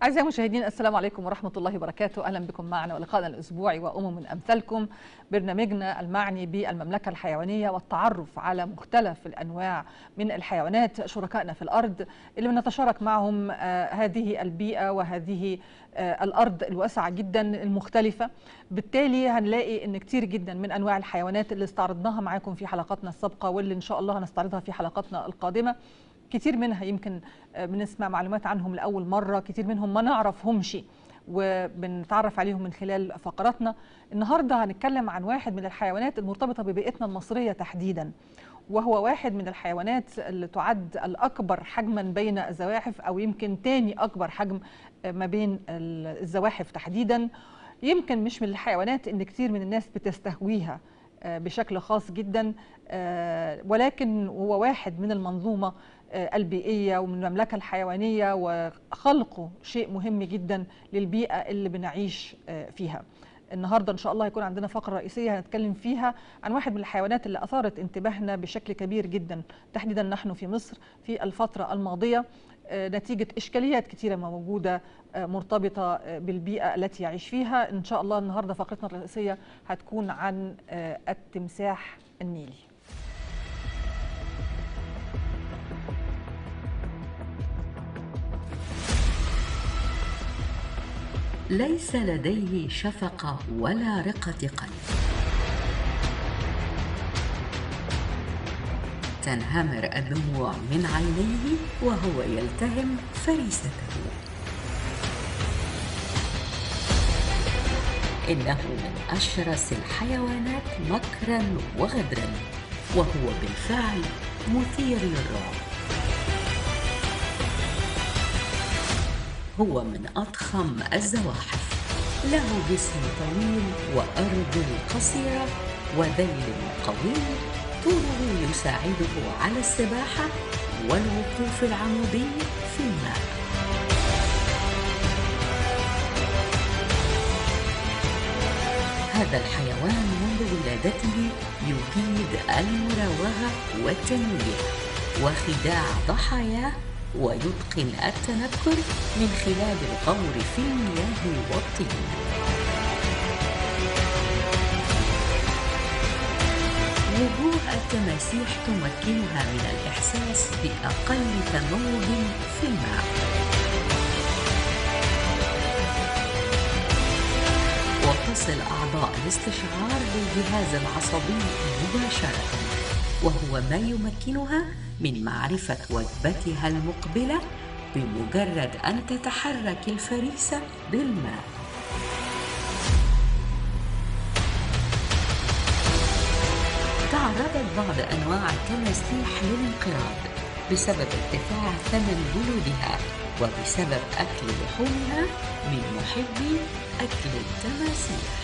أعزائي المشاهدين، السلام عليكم ورحمة الله وبركاته. أهلا بكم معنا ولقائنا الأسبوعي وأمم من أمثالكم، برنامجنا المعني بالمملكة الحيوانية والتعرف على مختلف الأنواع من الحيوانات شركائنا في الأرض اللي بنتشارك معهم هذه البيئة وهذه الأرض الواسعة جدا المختلفة. بالتالي هنلاقي أن كتير جدا من أنواع الحيوانات اللي استعرضناها معاكم في حلقاتنا السابقة واللي إن شاء الله هنستعرضها في حلقاتنا القادمة، كتير منها يمكن بنسمع معلومات عنهم لأول مرة، كتير منهم ما نعرفهمش وبنتعرف عليهم من خلال فقراتنا. النهاردة هنتكلم عن واحد من الحيوانات المرتبطة ببيئتنا المصرية تحديدا، وهو واحد من الحيوانات اللي تعد الأكبر حجما بين الزواحف، أو يمكن تاني أكبر حجم ما بين الزواحف تحديدا. يمكن مش من الحيوانات إن كتير من الناس بتستهويها بشكل خاص جدا، ولكن هو واحد من المنظومة البيئية ومن المملكة الحيوانية، وخلقه شيء مهم جدا للبيئة اللي بنعيش فيها. النهاردة إن شاء الله هيكون عندنا فقرة رئيسية هنتكلم فيها عن واحد من الحيوانات اللي أثارت انتباهنا بشكل كبير جدا، تحديدا نحن في مصر في الفترة الماضية، نتيجة إشكاليات كثيرة موجودة مرتبطة بالبيئة التي يعيش فيها. إن شاء الله النهاردة فقرتنا الرئيسية هتكون عن التمساح النيلي. ليس لديه شفقة ولا رقة قلب. تنهمر الدموع من عينيه وهو يلتهم فريسته. إنه من أشرس الحيوانات مكراً وغدراً، وهو بالفعل مثير للرعب. هو من أضخم الزواحف، له جسم طويل وأرجل قصيرة وذيل قوي، طوله يساعده على السباحة والوقوف العمودي في الماء. هذا الحيوان منذ ولادته يجيد المراوغة والتنويه وخداع ضحاياه، ويتقن التنكر من خلال الغور في المياه والطين. وجوه التماسيح تمكنها من الإحساس بأقل تموج في الماء. وتصل أعضاء الاستشعار للجهاز العصبي مباشرة، وهو ما يمكنها من معرفة وجبتها المقبلة بمجرد أن تتحرك الفريسة بالماء. تعرضت بعض أنواع التماسيح للانقراض بسبب ارتفاع ثمن جلودها وبسبب أكل لحومها من محبي أكل التماسيح.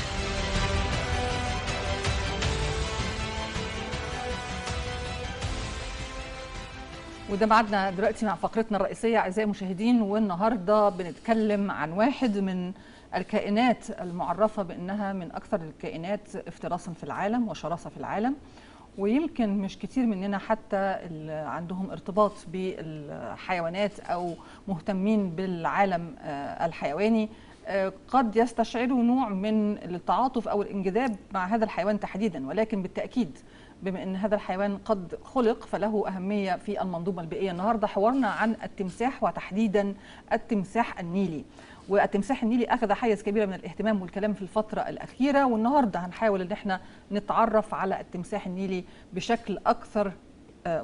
وده معادنا دلوقتي مع فقرتنا الرئيسية أعزائي المشاهدين، والنهاردة بنتكلم عن واحد من الكائنات المعرفة بأنها من أكثر الكائنات افتراسا في العالم وشراسة في العالم، ويمكن مش كتير مننا حتى اللي عندهم ارتباط بالحيوانات أو مهتمين بالعالم الحيواني قد يستشعروا نوع من التعاطف أو الانجذاب مع هذا الحيوان تحديدا، ولكن بالتأكيد بما أن هذا الحيوان قد خلق فله أهمية في المنظومة البيئية. النهاردة حوارنا عن التمساح وتحديدا التمساح النيلي، والتمساح النيلي أخذ حيز كبير من الاهتمام والكلام في الفترة الأخيرة، والنهاردة هنحاول أن احنا نتعرف على التمساح النيلي بشكل أكثر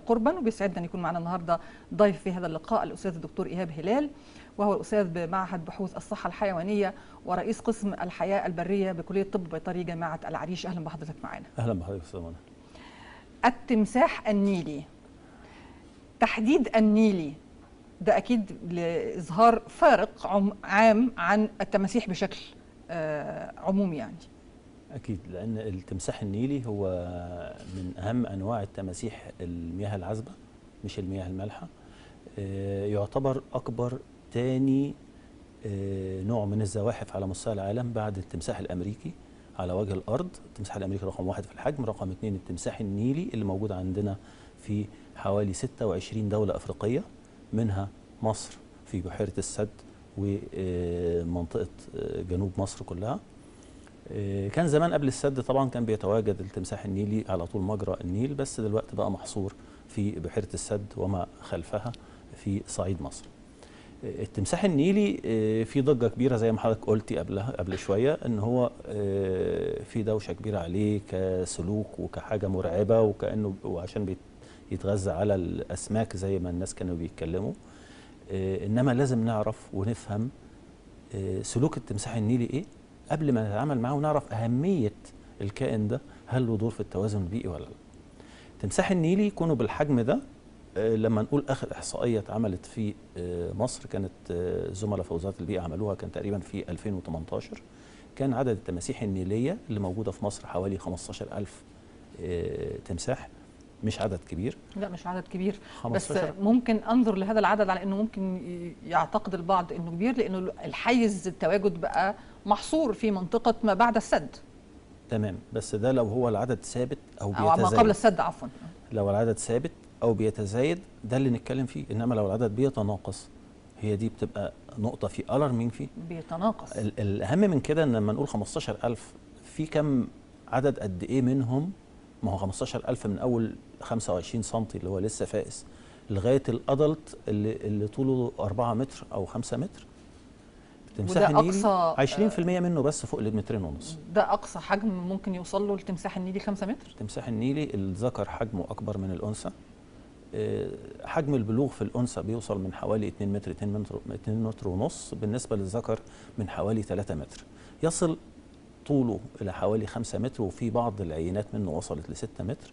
قربا. وبيسعدنا أن يكون معنا النهاردة ضيف في هذا اللقاء الأستاذ الدكتور إيهاب هلال، وهو الأستاذ بمعهد بحوث الصحة الحيوانية ورئيس قسم الحياة البرية بكلية طب بيطري جامعة العريش. أهلا بحضرتك معنا. أهلا بحضرتك أستاذ منى. التمساح النيلي، تحديد النيلي ده أكيد لإظهار فارق عام عن التماسيح بشكل عمومي يعني. أكيد، لأن التمساح النيلي هو من أهم أنواع التماسيح المياه العذبة مش المياه المالحة. يعتبر أكبر تاني نوع من الزواحف على مستوى العالم بعد التمساح الأمريكي على وجه الأرض. التمساح الأمريكي رقم 1 في الحجم، رقم 2 التمساح النيلي اللي موجود عندنا في حوالي 26 دولة أفريقية، منها مصر في بحيرة السد ومنطقة جنوب مصر كلها. كان زمان قبل السد طبعا كان بيتواجد التمساح النيلي على طول مجرى النيل، بس دلوقتي بقى محصور في بحيرة السد وما خلفها في صعيد مصر. التمساح النيلي في ضجة كبيرة زي ما حضرتك قلتي قبل شوية، ان هو في دوشة كبيرة عليه كسلوك وكحاجة مرعبة، وكأنه وعشان يتغذى على الأسماك زي ما الناس كانوا بيتكلموا. إنما لازم نعرف ونفهم سلوك التمساح النيلي إيه قبل ما نتعامل معه، ونعرف أهمية الكائن ده، هل له دور في التوازن البيئي ولا لا. التمساح النيلي كونه بالحجم ده، لما نقول آخر إحصائية اتعملت في مصر كانت زملاء في وزارة البيئة عملوها، كان تقريبا في 2018، كان عدد التماسيح النيلية اللي موجودة في مصر حوالي 15,000 تمساح. مش عدد كبير. لا مش عدد كبير، بس ممكن انظر لهذا العدد على انه ممكن يعتقد البعض انه كبير، لانه الحيز التواجد بقى محصور في منطقة ما بعد السد. تمام، بس ده لو هو العدد ثابت او بيتزايد، او ما قبل السد عفوا. لو العدد ثابت او بيتزايد ده اللي نتكلم فيه، انما لو العدد بيتناقص هي دي بتبقى نقطة في alarming فيه بيتناقص. الاهم من كده ان لما نقول 15,000 في كم عدد قد ايه منهم؟ ما هو 15,000 من اول 25 سم اللي هو لسه فائس لغاية ال adult اللي طوله 4 متر او 5 متر. التمساح النيلي 20% منه بس فوق المترين ونص. ده اقصى حجم ممكن يوصل له التمساح النيلي 5 متر؟ التمساح النيلي الذكر حجمه اكبر من الانثى. حجم البلوغ في الانثى بيوصل من حوالي 2 متر 2 متر ونص، بالنسبة للذكر من حوالي 3 متر. يصل طوله الى حوالي 5 متر، وفي بعض العينات منه وصلت ل 6 متر.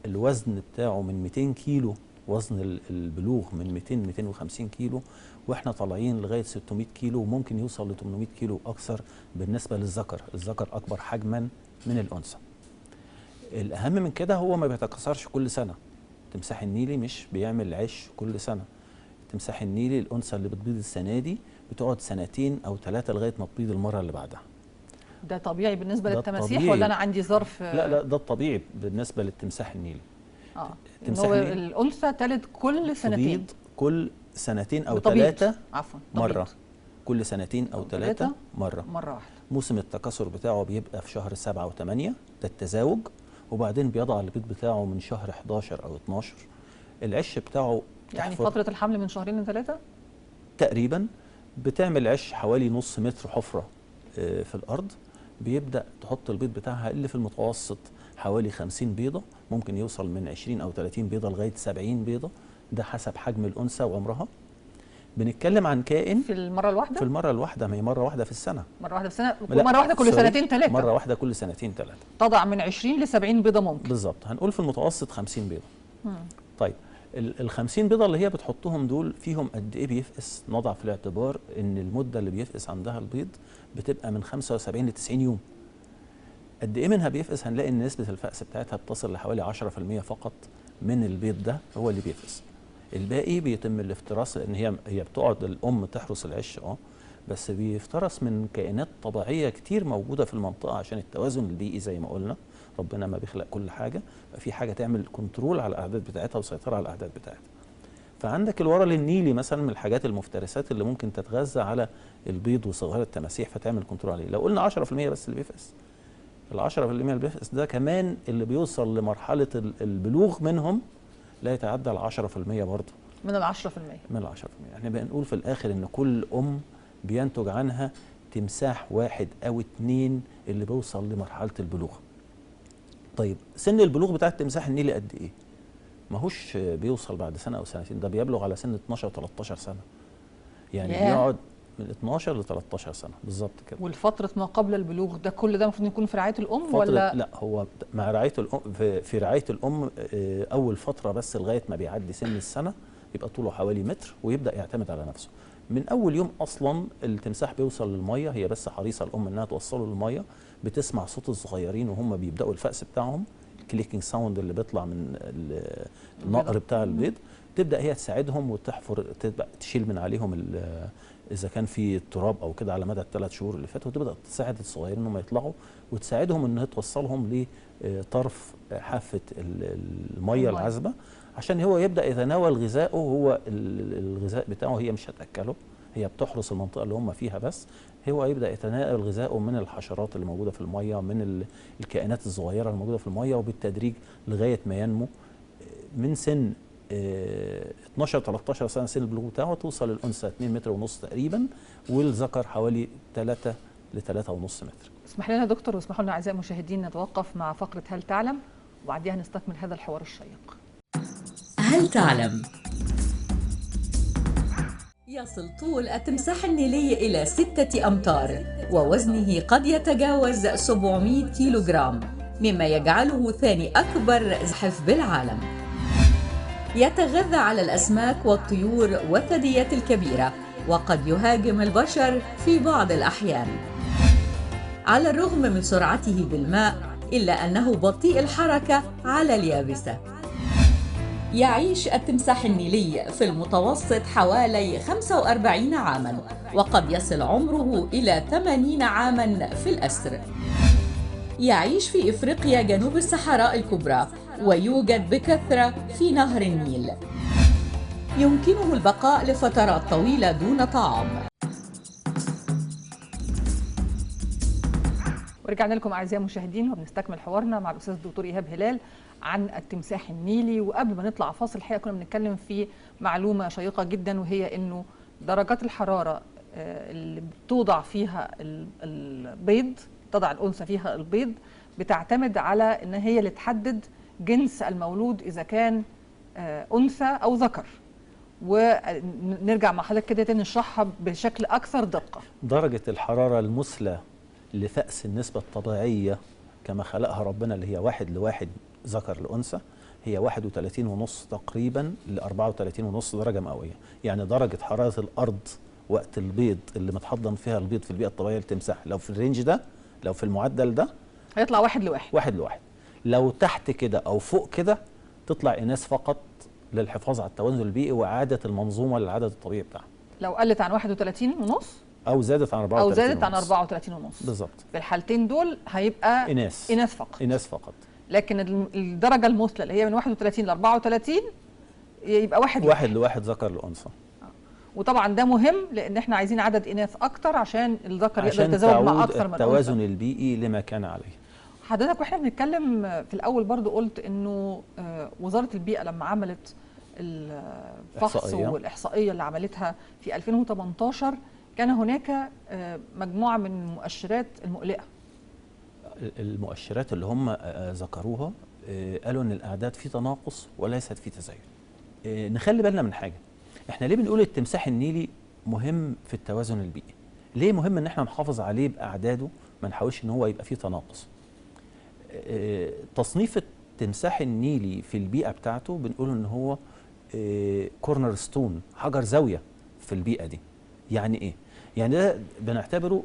الوزن بتاعه من 200 كيلو، وزن البلوغ من 200 250 كيلو، واحنا طالعين لغاية 600 كيلو، وممكن يوصل ل 800 كيلو اكثر بالنسبة للذكر. الذكر اكبر حجما من الانثى. الاهم من كده هو ما بيتكاثرش كل سنة. التمساح النيلي مش بيعمل عش كل سنة. التمساح النيلي الانثى اللي بتبيض السنة دي بتقعد سنتين او 3 لغاية ما تبيض المرة اللي بعدها. ده طبيعي بالنسبة للتماسيح ولا انا عندي ظرف؟ لا لا، ده الطبيعي بالنسبة للتمساح النيلي. التمساح النيلي الانثى تلد كل سنتين، تبيض كل سنتين او 3 عفوا مرة، كل سنتين او 3 مرة واحدة. موسم التكاثر بتاعه بيبقى في شهر 7 و8، ده التزاوج، وبعدين بيضع البيض بتاعه من شهر 11 او 12. العش بتاعه يعني فترة الحمل من شهرين ل3 تقريبا. بتعمل عش حوالي نص متر حفره في الارض، بيبدا تحط البيض بتاعها اللي في المتوسط حوالي 50 بيضة، ممكن يوصل من 20 او 30 بيضة لغاية 70 بيضة، ده حسب حجم الانثى وعمرها. بنتكلم عن كائن في المرة الواحدة؟ في المرة الواحدة، ما هي مرة واحدة في السنة. مرة واحدة في السنة، مرة واحدة كل سنتين 3. مرة واحدة كل سنتين 3. تضع من 20 ل 70 بيضة ممكن. بالظبط، هنقول في المتوسط 50 بيضة. طيب ال 50 بيضة اللي هي بتحطهم دول فيهم قد ايه بيفقس؟ نضع في الاعتبار ان المدة اللي بيفقس عندها البيض بتبقى من 75 ل 90 يوم. قد ايه منها بيفقس؟ هنلاقي ان نسبه الفقس بتاعتها بتصل لحوالي 10% فقط من البيض ده هو اللي بيفقس. الباقي بيتم الافتراس، لان هي بتقعد الام تحرس العش، بس بيفترس من كائنات طبيعية كتير موجودة في المنطقة عشان التوازن البيئي زي ما قلنا. ربنا ما بيخلق كل حاجة، في حاجة تعمل control على الاعداد بتاعتها وسيطرة على الاعداد بتاعتها. فعندك الورل النيلي مثلا من الحاجات المفترسات اللي ممكن تتغذى على البيض وصغار التماسيح فتعمل control عليه. لو قلنا 10% بس اللي بيفقس، ال 10% اللي بيفقس ده كمان اللي بيوصل لمرحلة البلوغ منهم لا يتعدى ال 10% برضه. من ال 10%. من ال 10%، احنا بنقول في الاخر ان كل ام بينتج عنها تمساح واحد او 2 اللي بيوصل لمرحلة البلوغ. طيب سن البلوغ بتاع التمساح النيلي قد ايه؟ ماهوش بيوصل بعد سنة او سنتين، ده بيبلغ على سن 12 13 سنة. يعني بيقعد من 12 ل 13 سنة بالظبط كده. والفترة ما قبل البلوغ ده كل ده المفروض يكون في رعاية الام ولا؟ لا، هو مع رعاية الام، في رعاية الام اول فترة بس لغاية ما بيعدي سن السنة يبقى طوله حوالي متر ويبدا يعتمد على نفسه. من اول يوم اصلا التمساح بيوصل للمية، هي بس حريصة الام انها توصله للمية، بتسمع صوت الصغيرين وهم بيبداوا الفأس بتاعهم، ال clicking sound اللي بيطلع من النقر بتاع البيض، تبدا هي تساعدهم وتحفر، تبدا تشيل من عليهم اذا كان في تراب او كده على مدى ال3 شهور اللي فاتوا، وتبدا تساعد الصغيرين انهم يطلعوا وتساعدهم انها توصلهم لطرف حافة المية العذبة عشان هو يبدا يتناول غذائه. هو الغذاء بتاعه هي مش هتاكله، هي بتحرس المنطقة اللي هم فيها بس. هو يبدا يتناول غذائه من الحشرات اللي موجودة في المية، من الكائنات الصغيرة الموجودة في المية، وبالتدريج لغاية ما ينمو من سن 12 13 سنة سن البلوغ بتاعه، توصل الانثى 2 متر ونص تقريبا، والذكر حوالي 3 ل 3.5 متر. اسمح لنا دكتور واسمحوا لنا اعزائي المشاهدين نتوقف مع فقره هل تعلم، وبعديها نستكمل هذا الحوار الشيق. هل تعلم؟ يصل طول التمساح النيلي إلى 6 أمتار، ووزنه قد يتجاوز 700 كيلوغرام، مما يجعله ثاني أكبر زاحف بالعالم. يتغذى على الأسماك والطيور والثدييات الكبيرة، وقد يهاجم البشر في بعض الأحيان. على الرغم من سرعته بالماء، إلا أنه بطيء الحركة على اليابسة. يعيش التمساح النيلي في المتوسط حوالي 45 عاماً، وقد يصل عمره إلى 80 عاماً في الأسر. يعيش في إفريقيا جنوب الصحراء الكبرى، ويوجد بكثرة في نهر النيل. يمكنه البقاء لفترات طويلة دون طعام. ورجعنا لكم أعزائي المشاهدين وبنستكمل حوارنا مع الأستاذ الدكتور إيهاب هلال عن التمساح النيلي. وقبل ما نطلع فاصل الحقيقة كنا بنتكلم في معلومة شيقة جدا، وهي إنه درجات الحرارة اللي بتوضع فيها البيض، تضع الأنثى فيها البيض، بتعتمد على إن هي اللي تحدد جنس المولود إذا كان أنثى أو ذكر. ونرجع مع حضرتك كده تاني نشرحها بشكل أكثر دقة. درجة الحرارة المثلى لفأس النسبة الطبيعية كما خلقها ربنا اللي هي 1 ل1 ذكر لأنثى، هي 31.5 تقريبا ل 34.5 درجة مئوية. يعني درجة حرارة الأرض وقت البيض اللي متحضن فيها البيض في البيئة الطبيعية للتمساح، لو في ال range ده، لو في المعدل ده، هيطلع 1 ل1. 1 ل1. لو تحت كده أو فوق كده تطلع إناث فقط للحفاظ على التوازن البيئي وإعادة المنظومة للعدد الطبيعي بتاعها. لو قلت عن 31.5 أو زادت عن 34 أو زادت عن 34.5 بالظبط، في الحالتين دول هيبقى إناث فقط. إناث فقط. لكن الدرجة المثلى اللي هي من 31 ل 34 يبقى 1 ل1 ذكر لأنثى. وطبعا ده مهم لأن احنا عايزين عدد إناث أكتر عشان الذكر يقدر يتزوج مع أكثر من أنثى، التوازن البيئي لما كان عليه. حضرتك واحنا بنتكلم في الأول برضو قلت إنه وزارة البيئة لما عملت الفحص والإحصائية اللي عملتها في 2018 كان هناك مجموعة من المؤشرات المقلقة. المؤشرات اللي هم ذكروها قالوا ان الاعداد في تناقص وليست في تزايد. نخلي بالنا من حاجة، احنا ليه بنقول التمساح النيلي مهم في التوازن البيئي؟ ليه مهم ان احنا نحافظ عليه باعداده، ما نحاولش ان هو يبقى فيه تناقص؟ تصنيف التمساح النيلي في البيئة بتاعته بنقول ان هو corner stone، حجر زاوية في البيئة دي. يعني ايه؟ يعني ده بنعتبره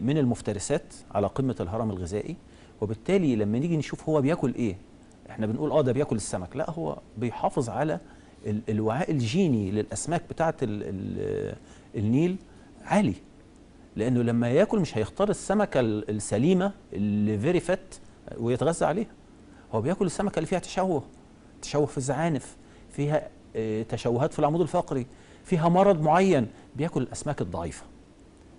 من المفترسات على قمة الهرم الغذائي، وبالتالي لما نيجي نشوف هو بياكل ايه، احنا بنقول ده بياكل السمك، لا هو بيحافظ على الوعاء الجيني للاسماك بتاعه النيل عالي، لانه لما ياكل مش هيختار السمكة السليمة اللي very fit ويتغذى عليها، هو بياكل السمكة اللي فيها تشوه في الزعانف، فيها تشوهات في العمود الفقري، فيها مرض معين، بياكل الاسماك الضعيفة.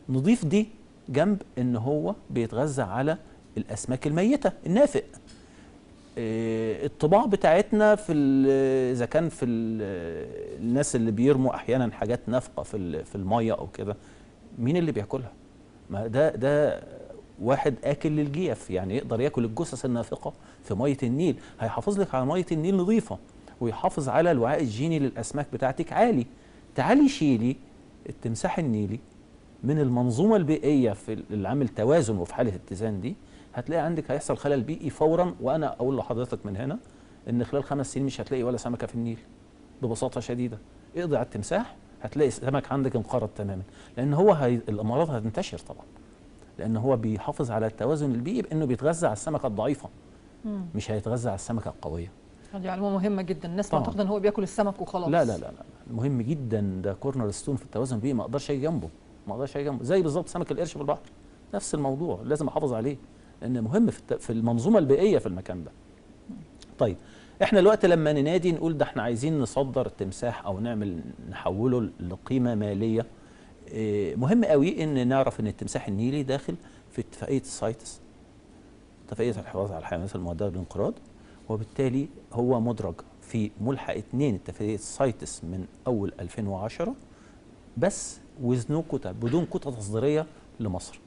نضيف دي جنب ان هو بيتغذى على الاسماك الميتة النافق. الطباع بتاعتنا في اذا كان في الناس اللي بيرموا احيانا حاجات نافقه في المية او كده، مين اللي بياكلها؟ ما ده واحد اكل للجيف، يعني يقدر ياكل الجثث النافقه في مية النيل، هيحافظ لك على مية النيل نظيفة ويحافظ على الوعاء الجيني للاسماك بتاعتك عالي. تعالي شيلي التمساح النيلي من المنظومة البيئية في اللي عامل توازن وفي حاله اتزان دي، هتلاقي عندك هيحصل خلل بيئي فورا. وانا اقول لحضرتك من هنا ان خلال 5 سنين مش هتلاقي ولا سمكة في النيل ببساطة شديدة. اقضي على التمساح هتلاقي السمك عندك انقرض تماما، لان هو الامراض هتنتشر طبعا، لان هو بيحافظ على التوازن البيئي بانه بيتغذى على السمكة الضعيفة، مش هيتغذى على السمكة القوية. دي معلومة مهمة جدا، الناس معتقده ان هو بياكل السمك وخلاص. لا لا لا لا، مهم جدا، ده corner stone في التوازن البيئي، ما اقدرش اجي جنبه، ما اقدرش اجي جنبه. زي بالظبط سمك القرش في البحر، نفس الموضوع، لازم احافظ عليه لان مهم في المنظومة البيئية في المكان ده. طيب احنا الوقت لما ننادي نقول ده احنا عايزين نصدر التمساح او نعمل نحوله لقيمة ماليه، مهم قوي ان نعرف ان التمساح النيلي داخل في اتفاقية السايتس، اتفاقية الحفاظ على الحيوانات المهدده بالانقراض، وبالتالي هو مدرج في ملحق 2 اتفاقية السايتس من اول 2010 بس with no quota، بدون كوتا تصديريه لمصر.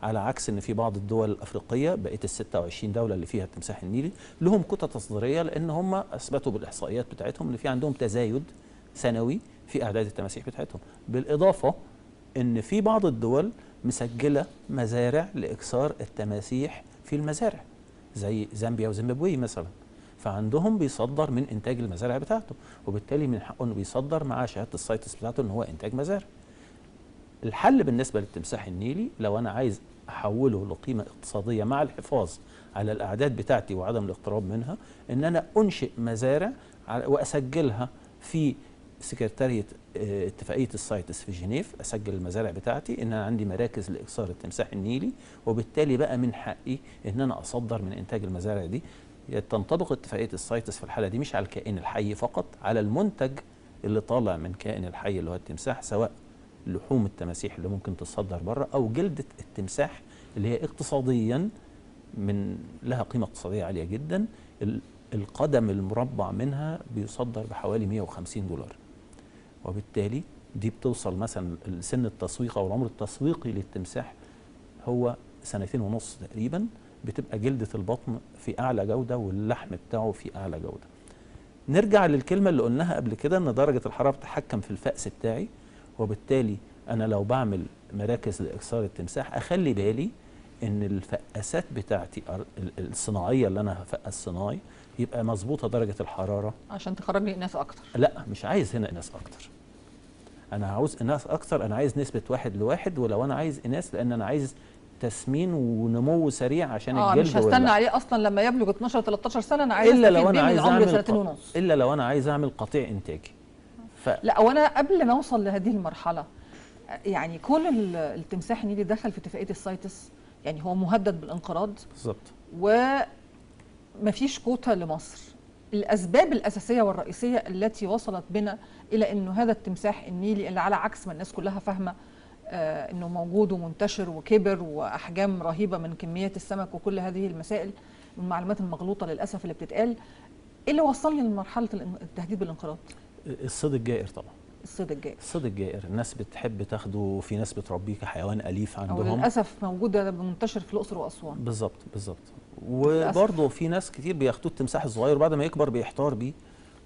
على عكس ان في بعض الدول الافريقية بقية ال 26 دولة اللي فيها التمساح النيلي لهم كوتا تصديريه، لان هم اثبتوا بالاحصائيات بتاعتهم ان في عندهم تزايد سنوي في اعداد التماسيح بتاعتهم. بالاضافة ان في بعض الدول مسجله مزارع لاكثار التماسيح في المزارع زي زامبيا وزيمبابوي مثلا، فعندهم بيصدر من انتاج المزارع بتاعته، وبالتالي من حقه انه بيصدر مع شهادة السايتس بتاعته ان هو انتاج مزارع. الحل بالنسبة للتمساح النيلي لو انا عايز احوله لقيمة اقتصادية مع الحفاظ على الاعداد بتاعتي وعدم الاقتراب منها، ان انا انشئ مزارع واسجلها في سكرتارية اتفاقية السايتس في جنيف، اسجل المزارع بتاعتي ان انا عندي مراكز لاكثار التمساح النيلي، وبالتالي بقى من حقي ان انا اصدر من انتاج المزارع دي. تنطبق اتفاقية السايتس في الحالة دي مش على الكائن الحي فقط، على المنتج اللي طالع من كائن الحي اللي هو التمساح، سواء لحوم التماسيح اللي ممكن تتصدر بره او جلدة التمساح اللي هي اقتصاديا من لها قيمة اقتصادية عالية جدا. القدم المربع منها بيصدر بحوالي $150، وبالتالي دي بتوصل مثلا سن التسويق او العمر التسويقي للتمساح هو 2.5 سنين تقريبا، بتبقى جلدة البطن في اعلى جودة واللحم بتاعه في اعلى جودة. نرجع للكلمة اللي قلناها قبل كده ان درجة الحرارة بتتحكم في الفأس بتاعي، وبالتالي انا لو بعمل مراكز لاكثار التمساح اخلي بالي ان الفقاسات بتاعتي الصناعية اللي انا هفقس صناعي يبقى مظبوطة درجه الحرارة عشان تخرج لي اناث اكتر. لا، مش عايز هنا اناث اكتر، انا عاوز اناث اكتر، انا عايز نسبه 1 ل1، ولو انا عايز اناث لان انا عايز تسمين ونمو سريع عشان الجلد. مش هستنى عليه اصلا لما يبلغ 12 13 سنة، انا عايز الا لو انا عايز اعمل 2.5 سنين، الا لو انا عايز اعمل قطيع انتاجي. لا، وانا قبل ما اوصل لهذه المرحلة يعني كون التمساح النيلي دخل في اتفاقية السايتس، يعني هو مهدد بالانقراض بالظبط، ومفيش كوتا لمصر. الاسباب الاساسية والرئيسيه التي وصلت بنا الى انه هذا التمساح النيلي اللي على عكس ما الناس كلها فاهمه انه موجود ومنتشر وكبر واحجام رهيبة من كميات السمك وكل هذه المسائل والمعلومات المغلوطة للاسف اللي بتتقال، ايه اللي وصلني لمرحلة التهديد بالانقراض؟ الصيد الجائر طبعا. الصيد الجائر، الصيد الجائر الناس بتحب تاخده، في ناس بتربيه كحيوان اليف عندهم، للاسف موجود منتشر في الاقصر واسوان. بالظبط بالظبط. وبرضه في ناس كتير بياخدوه التمساح الصغير بعد ما يكبر بيحتار بيه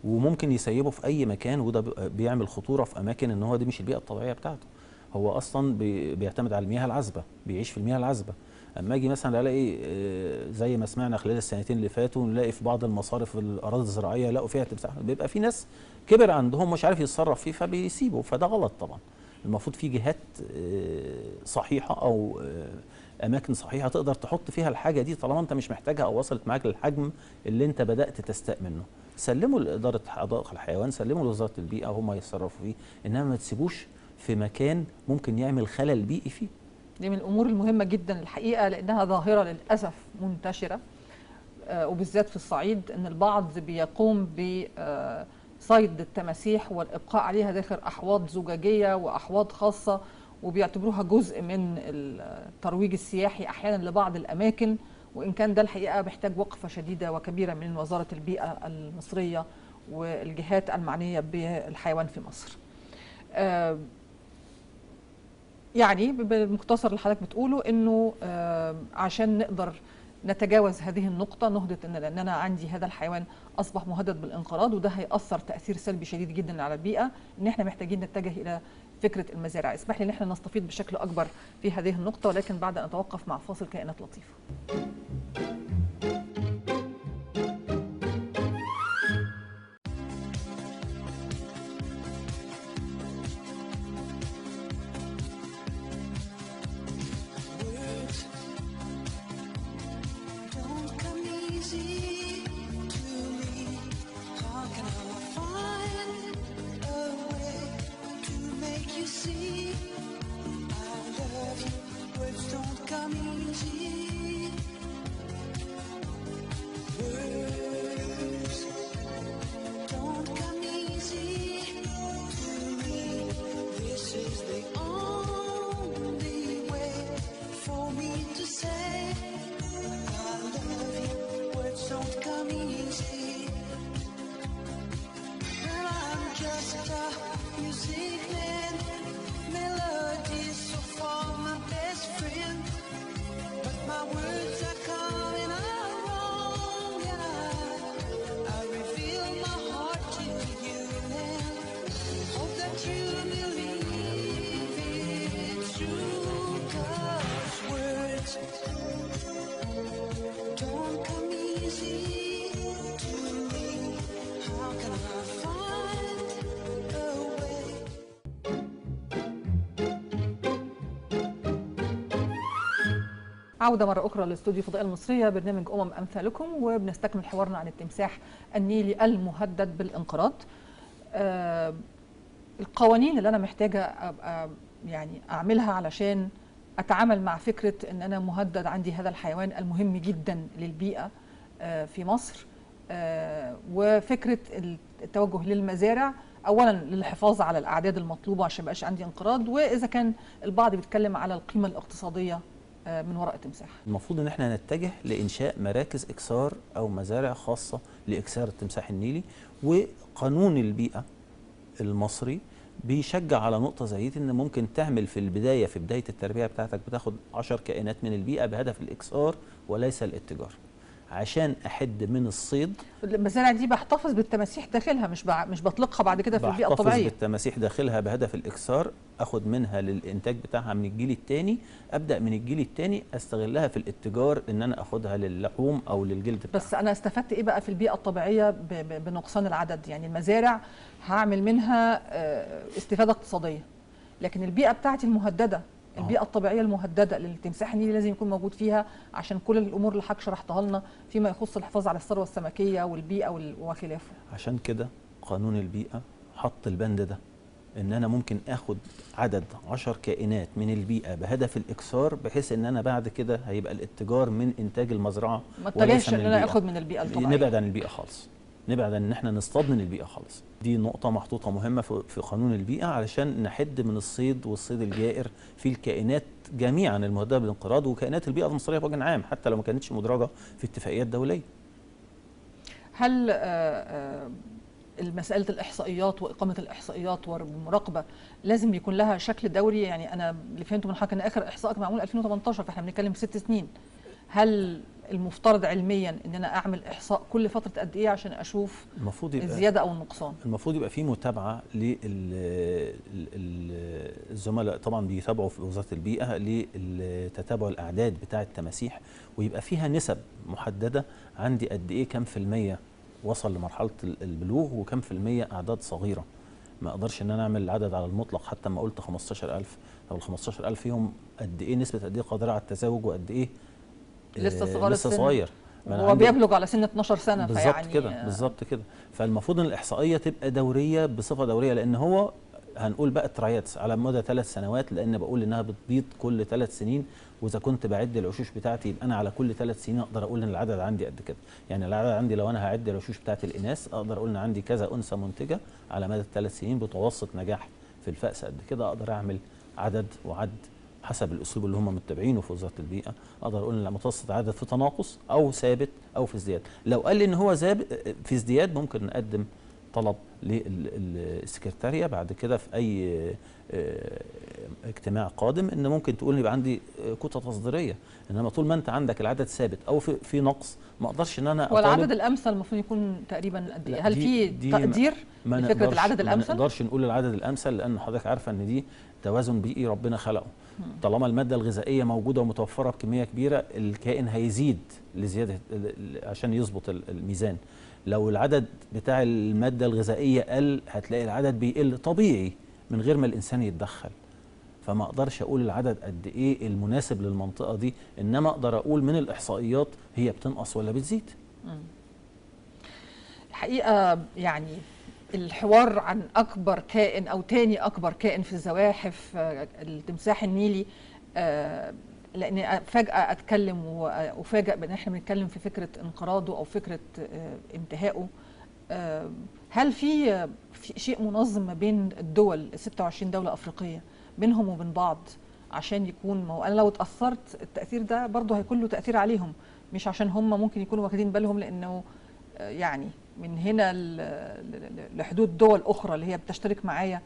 وممكن يسيبه في اي مكان، وده بيعمل خطورة في اماكن ان هو دي مش البيئة الطبيعية بتاعته. هو اصلا بيعتمد على المياه العذبة، بيعيش في المياه العذبة. اما اجي مثلا الاقي زي ما سمعنا خلال السنتين اللي فاتوا نلاقي في بعض المصارف الاراضي الزراعية لقوا فيها تمساح، بيبقى في ناس كبر عندهم مش عارف يتصرف فيه فبيسيبه، فده غلط طبعا. المفروض في جهات صحيحه او اماكن صحيحه تقدر تحط فيها الحاجة دي طالما انت مش محتاجها او وصلت معاك للحجم اللي انت بدات تستاء منه. سلموا لادارة حدائق الحيوان، سلموا لوزارة البيئة، هم يتصرفوا فيه، انما ما تسيبوش في مكان ممكن يعمل خلل بيئي فيه. دي من الامور المهمة جدا الحقيقة، لانها ظاهره للاسف منتشرة، وبالذات في الصعيد، ان البعض بيقوم بصيد التماسيح والابقاء عليها داخل احواض زجاجيه واحواض خاصة، وبيعتبروها جزء من الترويج السياحي احيانا لبعض الاماكن، وان كان ده الحقيقة محتاج وقفه شديدة وكبيره من وزارة البيئة المصرية والجهات المعنية بالحيوان في مصر. يعني بالمختصر اللي حضرتك بتقوله انه عشان نقدر نتجاوز هذه النقطة، نهضة ان لان انا عندي هذا الحيوان اصبح مهدد بالانقراض وده هيأثر تأثير سلبي شديد جدا على البيئة، ان احنا محتاجين نتجه الى فكرة المزارع. اسمح لي ان احنا نستفيد بشكل اكبر في هذه النقطة، ولكن بعد ان اتوقف مع فاصل كائنات لطيفة. See, I love you. Words don't come easy. come easy. Well, I'm just a music man. Melodies so far my best friend. But my words are coming out wrong, and I reveal my heart to you and hope that you believe it's true. 'Cause words don't come easy to me. How can I find a way? عودة مرة أخرى لاستوديو فضائية المصرية، برنامج أمم أمثالكم، وبنستكمل حوارنا عن التمساح النيلي المهدد بالانقراض. القوانين اللي أنا محتاجة أبقى يعني أعملها علشان أتعامل مع فكرة إن أنا مهدد عندي هذا الحيوان المهم جدا للبيئة في مصر، وفكرة التوجه للمزارع أولا للحفاظ على الأعداد المطلوبة عشان ما يبقاش عندي انقراض، وإذا كان البعض بيتكلم على القيمة الاقتصادية من وراء التمساح. المفروض ان احنا نتجه لانشاء مراكز اكسار او مزارع خاصة لاكسار التمساح النيلي، وقانون البيئة المصري بيشجع على نقطة زي دي، ان ممكن تعمل في البداية، في بداية التربية بتاعتك بتاخد 10 كائنات من البيئة بهدف الاكسار وليس الاتجار، عشان احد من الصيد. المزارع دي بحتفظ بالتماسيح داخلها، مش بطلقها بعد كده في البيئة بحتفظ الطبيعية. بالتماسيح داخلها بهدف الاكسار، اخد منها للانتاج بتاعها من الجيل الثاني، ابدا من الجيل الثاني استغلها في الاتجار، ان انا اخدها للحوم او للجلد بتاعها. بس انا استفدت ايه بقى في البيئة الطبيعية بنقصان العدد؟ يعني المزارع هعمل منها استفاده اقتصادية، لكن البيئة بتاعتي المهدده، البيئة الطبيعية المهددة للتمساح النيلي لازم يكون موجود فيها، عشان كل الأمور اللي حضرتك شرحتها لنا فيما يخص الحفاظ على الثروة السمكية والبيئة وخلافه. عشان كده قانون البيئة حط البند ده، إن أنا ممكن آخد عدد 10 كائنات من البيئة بهدف الإكسار، بحيث إن أنا بعد كده هيبقى الاتجار من إنتاج المزرعة، ما اتجهش إن أنا آخد من البيئة الطبيعية. نبعد عن البيئة خالص، نبعد عن ان احنا نصطاد من البيئة خالص. دي نقطة محطوطة مهمة في قانون البيئة علشان نحد من الصيد والصيد الجائر في الكائنات جميعا المهدده بالانقراض، وكائنات البيئة المصرية بوجه عام حتى لو ما كانتش مدرجة في اتفاقيات دولية. هل مسالة الاحصائيات واقامه الاحصائيات والمراقبة لازم يكون لها شكل دوري؟ يعني انا اللي فهمته من حضرتك ان اخر احصاء معمول 2018، فاحنا بنتكلم 6 سنين. هل المفترض علميا ان انا اعمل احصاء كل فترة قد ايه عشان اشوف الزيادة او النقصان؟ المفروض يبقى في متابعه للزملاء، طبعا بيتابعوا في وزارة البيئة لتتابع الاعداد بتاع التماسيح، ويبقى فيها نسب محددة، عندي قد ايه، كم في المية وصل لمرحلة البلوغ، وكم في المية اعداد صغيرة. ما اقدرش ان انا اعمل العدد على المطلق، حتى ما قلت 15000 او ال 15000 فيهم قد ايه نسبه، قد ايه قادرة على التزاوج، وقد ايه لسه صغير، لسه صغير، هو بيبلغ على سن 12 سنة. بالظبط فيعني كده، بالظبط كده. فالمفروض ان الاحصائية تبقى دورية، بصفة دورية، لان هو هنقول بقى triads على مدى 3 سنوات، لان بقول انها بتبيض كل 3 سنين، واذا كنت بعد العشوش بتاعتي يبقى انا على كل 3 سنين اقدر اقول ان العدد عندي قد كده. يعني العدد عندي لو انا هعد العشوش بتاعت الاناث اقدر اقول ان عندي كذا انثى منتجه على مدى 3 سنين بتوسط نجاح في الفأس قد كده، اقدر اعمل عدد وعد حسب الاسلوب اللي هم متبعينه في وزارة البيئة، اقدر اقول ان متوسط عدد في تناقص او ثابت او في ازدياد. لو قال لي ان هو في ازدياد ممكن نقدم طلب للسكرتاريه بعد كده في اي اجتماع قادم، ان ممكن تقول يبقى عندي كوتا تصديريه. انما طول ما انت عندك العدد ثابت او في نقص ما اقدرش ان انا. والعدد الامثل المفروض يكون تقريبا قد ايه؟ هل في تقدير لفكرة العدد الامثل؟ ما نقدرش نقول العدد الامثل، لان حضرتك عارفه ان دي توازن بيئي ربنا خلقه. طالما المادة الغذائية موجودة ومتوفره بكمية كبيرة، الكائن هيزيد لزيادة عشان يظبط الميزان. لو العدد بتاع المادة الغذائية قل هتلاقي العدد بيقل طبيعي من غير ما الانسان يتدخل. فما اقدرش اقول العدد قد ايه المناسب للمنطقة دي، انما اقدر اقول من الاحصائيات هي بتنقص ولا بتزيد. الحقيقة يعني الحوار عن اكبر كائن او تاني اكبر كائن في الزواحف التمساح النيلي، لان فجاة اتكلم وافاجئ بان احنا بنتكلم في فكرة انقراضه او فكرة انتهائه. هل في شيء منظم ما بين الدول 26 دولة افريقية بينهم وبين بعض عشان يكون، ما هو انا لو اتاثرت التاثير ده برضه هيكون له تاثير عليهم، مش عشان هم ممكن يكونوا واخدين بالهم لانه يعني من هنا لحدود دول أخرى اللي هي بتشترك معايا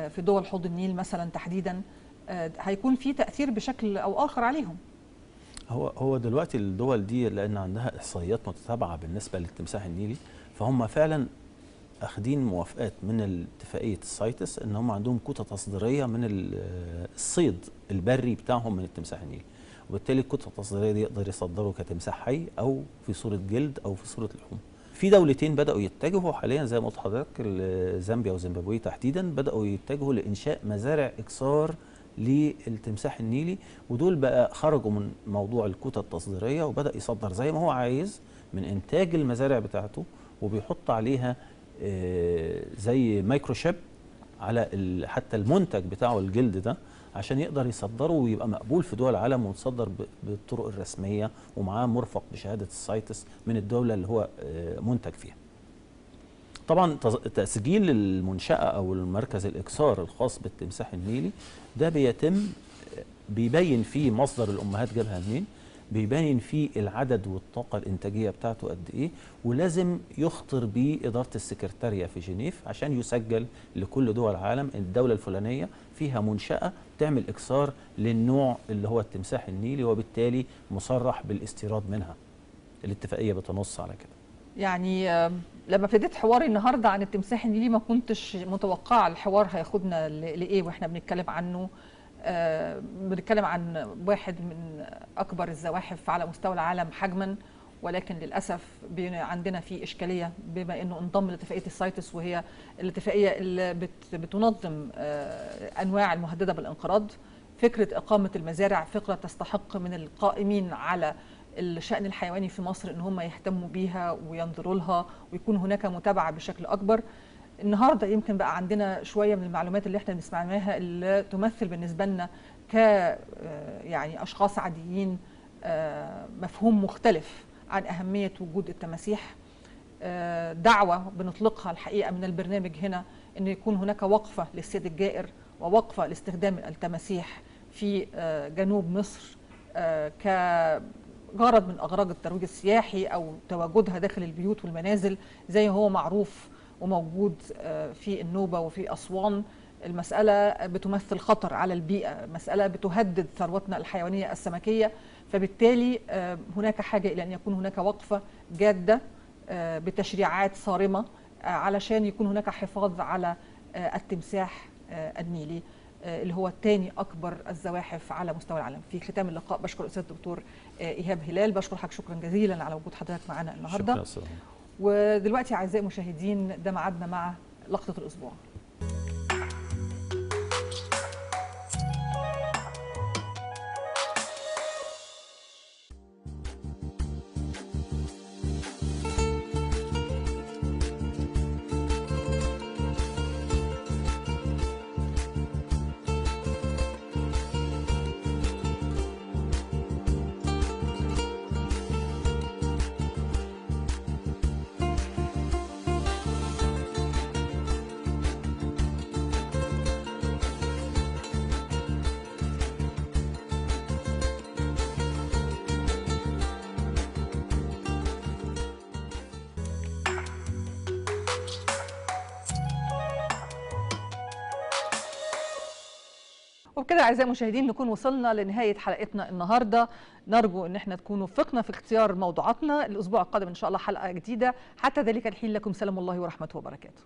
في دول حوض النيل مثلا تحديدا، هيكون في تأثير بشكل أو آخر عليهم. هو دلوقتي الدول دي لأن عندها إحصائيات متتابعة بالنسبة للتمساح النيلي، فهم فعلا أخدين موافقات من اتفاقية السايتس إن هم عندهم كوتا تصديرية من الصيد البري بتاعهم من التمساح النيلي، وبالتالي الكوتا التصديرية دي يقدر يصدره كتمساح حي أو في صورة جلد أو في صورة لحوم. في دولتين بدأوا يتجهوا حاليا زي ما قلت لحضرتك، زامبيا وزيمبابوي تحديدا، بدأوا يتجهوا لإنشاء مزارع إكسار للتمساح النيلي، ودول بقى خرجوا من موضوع الكوتا التصديرية وبدأ يصدر زي ما هو عايز من إنتاج المزارع بتاعته، وبيحط عليها زي microchip على حتى المنتج بتاعه الجلد ده عشان يقدر يصدره ويبقى مقبول في دول العالم ويتصدر بالطرق الرسمية ومعاه مرفق بشهادة السايتس من الدولة اللي هو منتج فيها. طبعا تسجيل المنشأة أو المركز الإكسار الخاص بالتمساح النيلي ده بيتم بيبين فيه مصدر الأمهات جابها منين، بيبين فيه العدد والطاقة الإنتاجية بتاعته قد إيه، ولازم يخطر بيه إدارة السكرتارية في جنيف عشان يسجل لكل دول العالم الدولة الفلانية فيها منشأة تعمل إكسار للنوع اللي هو التمساح النيلي، وبالتالي مصرح بالاستيراد منها. الاتفاقية بتنص على كده. يعني لما ابتديت حواري النهارده عن التمساح النيلي ما كنتش متوقعه الحوار هياخدنا لإيه واحنا بنتكلم عنه. بنتكلم عن واحد من أكبر الزواحف على مستوى العالم حجما، ولكن للأسف عندنا في إشكالية بما أنه انضم لاتفاقية السايتس، وهي الاتفاقية اللي بتنظم أنواع المهددة بالانقراض. فكرة إقامة المزارع فكرة تستحق من القائمين على الشأن الحيواني في مصر أن هم يهتموا بيها وينظروا لها ويكون هناك متابعة بشكل أكبر. النهارده يمكن بقى عندنا شوية من المعلومات اللي احنا بنسمعناها اللي تمثل بالنسبة لنا ك يعني اشخاص عاديين مفهوم مختلف عن اهمية وجود التماسيح. دعوه بنطلقها الحقيقة من البرنامج هنا ان يكون هناك وقفه للصيد الجائر ووقفه لاستخدام التماسيح في جنوب مصر كغرض من اغراض الترويج السياحي او تواجدها داخل البيوت والمنازل زي هو معروف وموجود في النوبة وفي أسوان. المسألة بتمثل خطر على البيئة، مسألة بتهدد ثروتنا الحيوانية السمكية، فبالتالي هناك حاجة إلى أن يكون هناك وقفة جادة بتشريعات صارمة علشان يكون هناك حفاظ على التمساح النيلي اللي هو الثاني أكبر الزواحف على مستوى العالم. في ختام اللقاء بشكر الأستاذ الدكتور إيهاب هلال، بشكر حضرتك شكرا جزيلا على وجود حضرتك معنا النهارده. شكرا. ودلوقتي أعزائي المشاهدين ده ميعادنا مع لقطة الأسبوع. وبكده اعزائي المشاهدين نكون وصلنا لنهاية حلقتنا النهارده. نرجو ان احنا تكونوا وفقنا في اختيار موضوعاتنا. الاسبوع القادم ان شاء الله حلقة جديدة، حتى ذلك الحين لكم سلام الله ورحمته وبركاته.